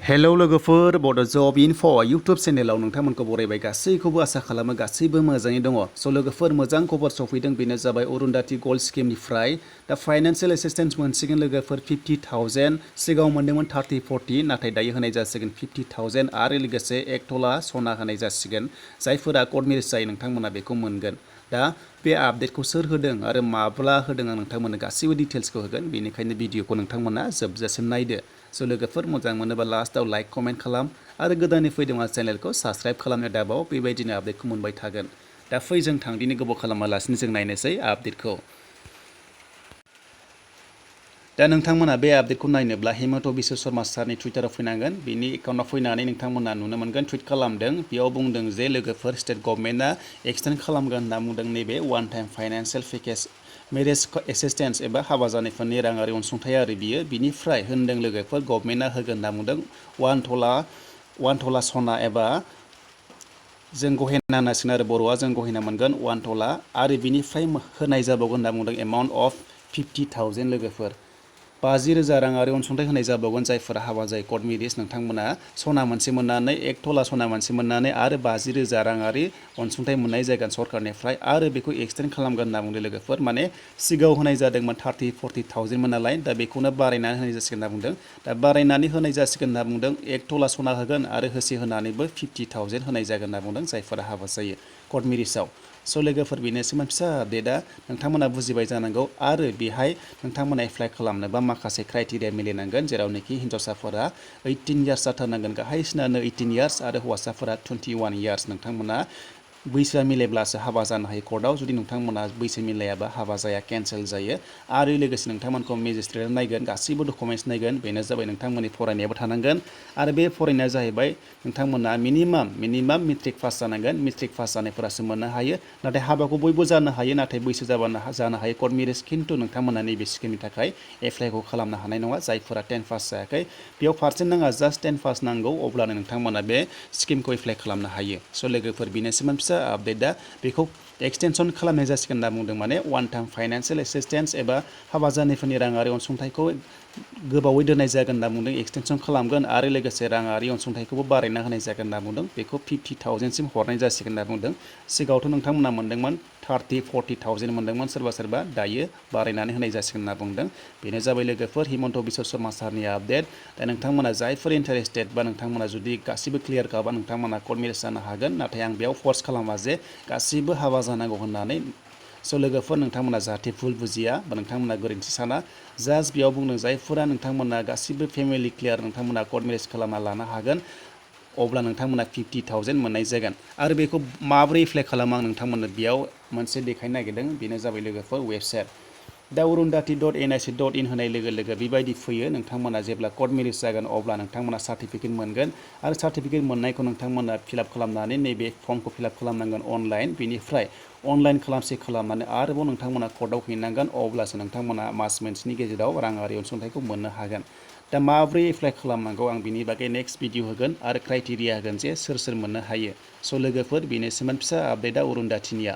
hello लोगोफोर बड' जब enough' YouTube चेनेलाव नोंथांमोनखौ बरायबाय गासैखौबो आसा खालामो गासैबो मोजाङै दङ स' लोगोफोर मोजां खबर सफैदों बेनो जाबाय अरुणधति गोल्ड स्किमनिफ्राय दा फाइनान्सियेल एसिस्टेन्स मोनसिगोन लोगोफोर 50,000 सिगाङाव मोनदोंमोन 30-40 नाथाय दायो होनाय जासिगोन 50,000 आरो लोगोसे 1 तला सना होनाय जासिगोन जायफोरा कर्ट मेरिज जायो नोंथांमोना बेखौ मोनगोन दा बे आपडेटखौ सोर होदों आरो माब्ला होदों आं नोंथांमोननो गासैबो डिटेल्सखौ होगोन बेनिखायनो भिडिअखौ नोंथांमोना जोबजासिम नायदो स' लोगोफोर मोजां मोनोबा लास्टआव लाइक कमेन्ट खालाम आरो गोदानै फैदोंबा चेनेलखौ साबस्क्राइब खालामनो दाबाव बेबायदिनो आपडेटखौ मोनबाय थागोन दा फै जों थांदिनि गोबाव खालामालासिनो जों नायनोसै आपडेटखौ दा नोंथांमोना बे आपडेटखौ नायनोब्ला हेमन्त बिश्व शर्मा सारनि टुइटाराव फैनांगोन बिनि एकाउन्टआव फैनानै नोंथांमोना नुनो मोनगोन टुइट खालामदों बेयाव बुंदों जे लोगोफोर स्टेट गभर्नमेन्टआ एक्सटेन्ड खालामगोन होनना बुंदों नैबे one time financial package marriage assistance एबा हाबा जानायफोरनि राङारि अनसुंथाइ आरो बिनिफ्राय होनदों लोगोफोर गभर्नमेन्टआ होगोन होनना बुंदों वान तला सना एबा जों गहेना होनांसिगोन आरो बर'आ जों गहेना मोनगोन 1 तला आरो बिनिफ्राय होनाय जाबावगोन होनना बुंदों एमाउन्ट अफ 50,000 लोगोफोर 50,000 राङारि अनसुंथाइ होनाय जाबावगोन जायफोरा हाबा जायो कर्ट मेरिज नोंथांमोना सना मोनसे मोननानै 1 तला सना मोनसे मोननानै आरो 50,000 राङारि अनसुंथाइ मोननाय जागोन सरकारनिफ्राय आरो बेखौ एक्सटेन्ड खालामगोन होनना बुंदों लोगोफोर माने सिगाङाव होनाय जादोंमोन 30-40,000 मोन नालाय दा बेखौनो बारायनानै होनाय जासिगोन होनना बुंदों दा बारायनानै होनाय जासिगोन होनना बुंदों 1 तला सना होगोन आरो होसे होनानैबो 50,000 होनाय जागोन होनना बुंदों जायफोरा हाबा जायो कर्ट मेरिजआव स' लोगोफोर बेनोसैमोन फिसा आपडेटआ नोंथांमोना बुजिबाय जानांगौ आरो बेहाय नोंथांमोना एप्लाइ खालामनोबा माखासे क्राइटेरिया मिलायनांगोन जेरावनोखि हिन्जावसाफोरा 18 इयार्स जाथारनांगोन गाहायसिनानो 18 इयार्स आरो हौवासाफोरा 21 इयार्स नोंथांमोना बैसोआ मिलायब्लासो हाबा जानो हायो कर्टआव जुदि नोंथांमोना बैसो मिलायाबा हाबा जाया केन्सेल जायो आरो लोगोसे नोंथांमोनखौ मेजिस्ट्रेटआ नायगोन गासैबो डकुमेन्ट्स नायगोन बेनो जाबाय नोंथांमोननि फरायनायाबो थानांगोन आरो बे फरायनाया जाहैबाय नोंथांमोना मिनिमाम मेट्रिक पास जानांगोन मेट्रिक पास जानायफोरासो मोननो हायो नाथाय हाबाखौ बयबो जानो हायो नाथाय बैसो जाबानो जानो हायो कर्ट मेरिज खिन्थु नोंथांमोना नैबे स्किमनि थाखाय एप्लाइखौ खालामनो हानाय नङा जायफोरा 10 पास जायाखै बेयाव पार्सेन्ट नाङा जास्ट 10 पास नांगौ अब्लानो नोंथांमोना बे स्किमखौ एप्लाइ खालामनो हायो स' लोगोफोर बेनोसैमोन फिसा आपडेटआ बेखौ एक्सटेनसन खालामनाय जासिगोन होनना बुंदों माने वान टाइम फाइनान्सियेल एसिस्टेन्स एबा हाबा जानायफोरनि राङारि अनसुंथाइखौ गोबावै दोननाय जागोन होनना बुंदों एक्सटेनसन खालामगोन आरो लोगोसे राङारि अनसुंथाइखौबो बारायना होनाय जागोन होनना बुंदों बेखौ 50,000 हरनाय जासिगोन होनना बुंदों सिगाङावथ' नोंथांमोना मोनदोंमोन 30-40,000 मोनदोंमोन सोरबा दायो बारायनानै होनाय जासिगोन होनना बुंदों बेनो जाबाय लोगोफोर हेमन्त बिश्व शर्मा सारनि आपडेट दा नोंथांमोना जायफोर इन्टारेस्टेड बा नोंथांमोना जुदि गासिबो क्लियार खाबा नोंथांमोना कर्ट मेरिज जानो हागोन नाथाय आं बेयाव फर्स खालामा जे गासिबो हाबा जानांगौ होननानै स' लोगोफोर नोंथांमोना जाहाथे भुल बुजिया बा नोंथांमोना गोरोन्थि साना जास्ट बेयाव बुंदों जायफोरा नोंथांमोना गासिबो फेमिलि क्लियार नोंथांमोना कर्ट मेरिज खालामना लानो हागोन अब्ला नोंथांमोना 50,000 मोननाय जागोन आरो बेखौ माबोरै एप्लाइ खालामो आं नोंथांमोननो बेयाव मोनसे देखायनो नागिरदों बेनो जाबाय लोगोफोर वेबसाइट दा अरुणधति.nic.in होनाय लोगो लोगो बेबायदि फैयो नोंथांमोना जेब्ला कर्ट मेरिज जागोन अब्ला नोंथांमोना सार्टिफिकेट मोनगोन आरो सार्टिफिकेट मोननायखौ नोंथांमोना फिलआप खालामनानै नैबे फर्मखौ फिलआप खालामनांगोन अनलाइन बेनिफ्राय अनलाइन खालामनानै आरोबाव नोंथांमोना कर्टआव हैनांगोन अब्लासो नोंथांमोना मास मोनसेनि गेजेराव राङारि अनसुंथाइखौ मोननो हागोन दा माबोरै एप्लाइ खालामनांगौ आं बिनि बागै नेक्स्ट भिडिअ होगोन आरो क्राइटेरिया होगोन जे सोर मोननो हायो स' लोगोफोर बेनोसैमोन फिसा आपडेटआ अरुणधतिनिया